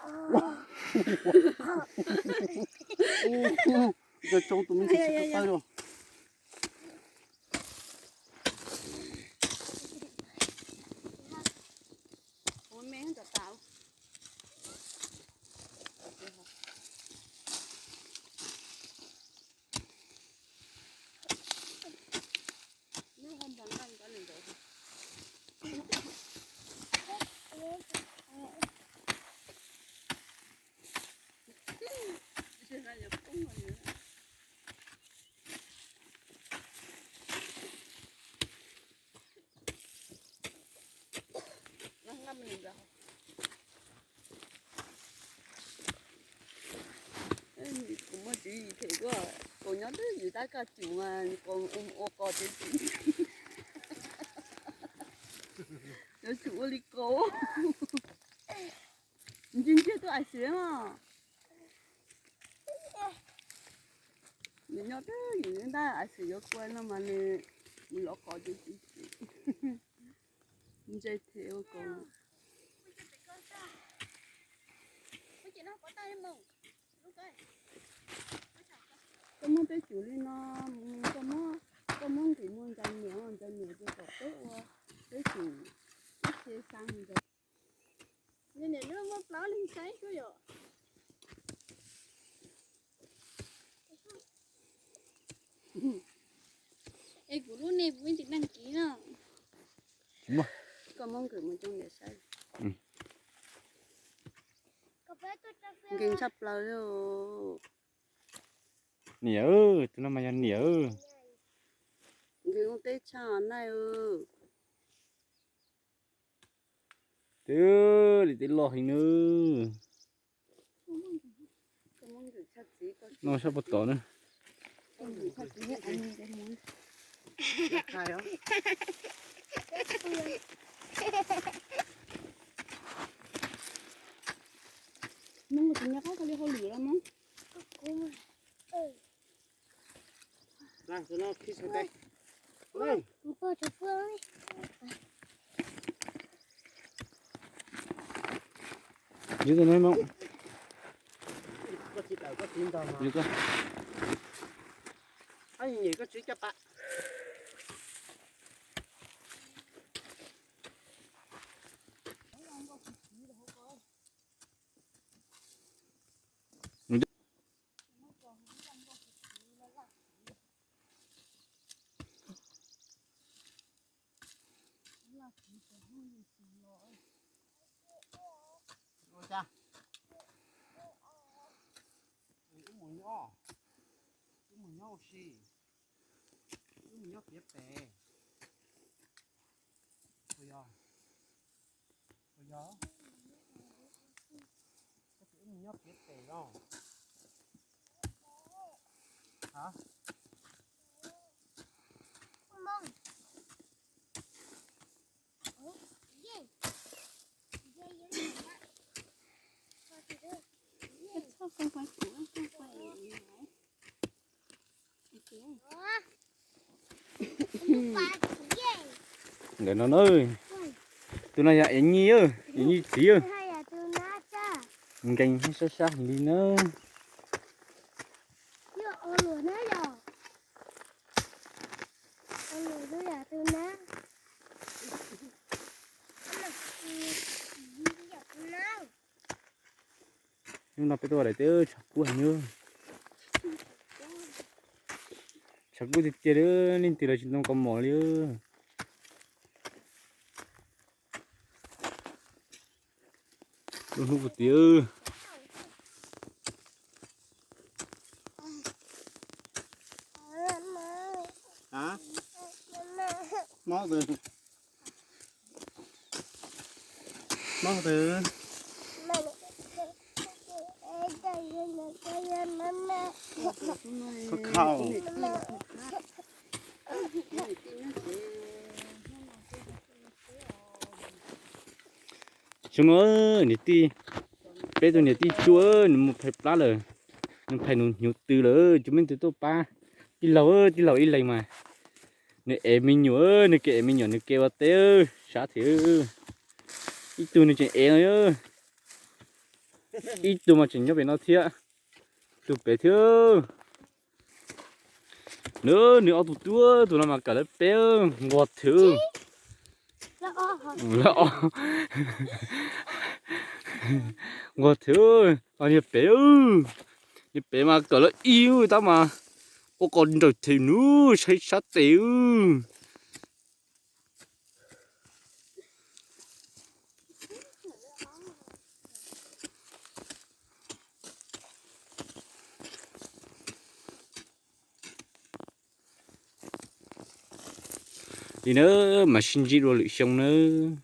Ua, ua, ua, tus me ntsis tsis tau tawg li. Kuv muaj tswv yim them kuj, kuv nyob twj ywm tab koj cum mas ua qos ces tim, yuav tsum ua li ko. Ntsia ntsia tus ais xiv no. Nws nyob twj ywm ntab ais xiv yuav kua no mas nws, nws lov qos ces tim, ntse them ua ko. Koj muaj teb cum li no, koj muab, koj muab nqis mus ntsa niam, ntsa niam ces kom peb ua teb cum ib ce xab ntsa. Niam lub muaj plaub leeg saib xwb yom. Es kuv lub ne kuv yeej tsis dag kiv no. Koj muab nqis mus coj niam saib. Nkees tshaj plaws li. Niam, tus no mas yog niam. Nkees ua teb tshaj naj. Twb li teb loj heev nawb. No sab puag tod na. Mog, kuv tus nyuam qab koj li hauj lwm los mog. Yuav tus no mog. Yuav koj. Koj tsis coj pam. Ua cas? Wb mus nyob, wb mus nyob ua si, wb mus nyob piav pem. Puas yog? Puas yog? Koj tias wb mus nyob piav pem los? Ha? Ntawm no na, tus no yog Ev Nyi, Ev Nyi txiv. Nkees sab sab heev li na. Hnub no peb tuaj daim teb tshav kub heev, tshav kub tiag tiag li, leej twg los tsis ntoo kaus mom li. Lub hnub puag tid. Mob twg? Mob twg? Khaus khaus. Tsuas muaj niam tij, peb tus niam tij tsuas nws mus phais plab lawm, nws phais nws hnyuv tw lawm, tsis muaj leej twg tuaj pab. Tij laug, tij laug ib leeg mas nws ev me nyuam, nws ke ev me nyuam nws ke ua teb sab thiab. Ib tug nws tseem ev no. Ib tug mas tseem nyob pem no thiab, tus pem thiab. Nws, nws ob tug tuaj, tus no mas kawm lawv peb, nquag thwv. Nquag thwv, niag pem, niag pem mas kawm lawv ib tab mas ua qos nrawm them nub saib sab tes. Li na, mas sib ntsib dua lwm xyoo nawb.